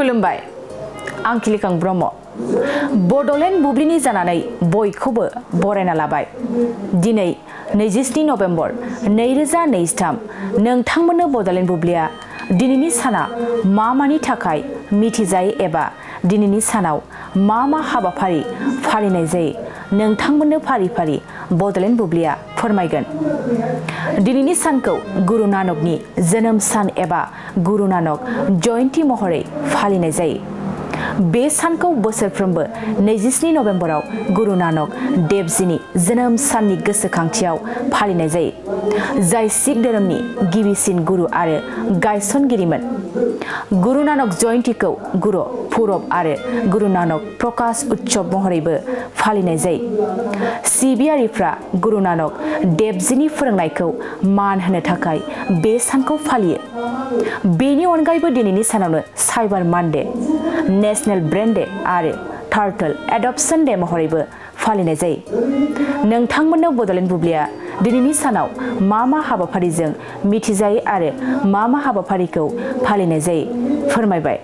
खुलुमबाय आं खिलिखां ब्रह्म बडलेण्ड बुब्लिनि जानानै बयखौबो बरायना लाबाय। दिनै 27 नभेम्बर 2023 नोंथांमोननो बडलेण्ड बुब्लिया दिनैनि साना मानि थाखाय मिथिजायो एबा दिनैनि सानाव मा हाबाफारि फालिनाय जायो नोंथांमोननो फारि फारि बडलेण्ड बुब्लिया फोरमायगोन। दिनैनि सानखौ गुरु नानकनि जोनोम सान एबा गुरु नानक जयन्ती महरै फालिनाय जायो। बे सानखौ बोसोरफ्रोमबो 27 नभेम्बराव गुरु नानक देवजीनि जोनोम साननि गोसोखांथियाव फालिनाय जायो, जाय सिख धोरोमनि गिबिसिन गुरु आरो गायसनगिरिमोन। गुरु नानक जयन्तीखौ गुरु पुरब आरो गुरु नानक प्रकाश उत्सव महरैबो फालिनाय जायो। सिबियारिफ्रा गुरु नानक देवजीनि फोरोंनायखौ मान होनो थाखाय बे सानखौ फालियो। बेनि अनगायैबो दिनैनि सानावनो साइबार मानडे, नेशनेल ब्रेन डे आरो टार्टल एडप्शन डे महरैबो फालिनाय जायो। नोंथांमोननो बडलेण्ड बुब्लिया दिनैनि सानाव मा हाबाफारिजों मिथिजायो आरो मा हाबाफारिखौ फालिनाय जायो फोरमायबाय।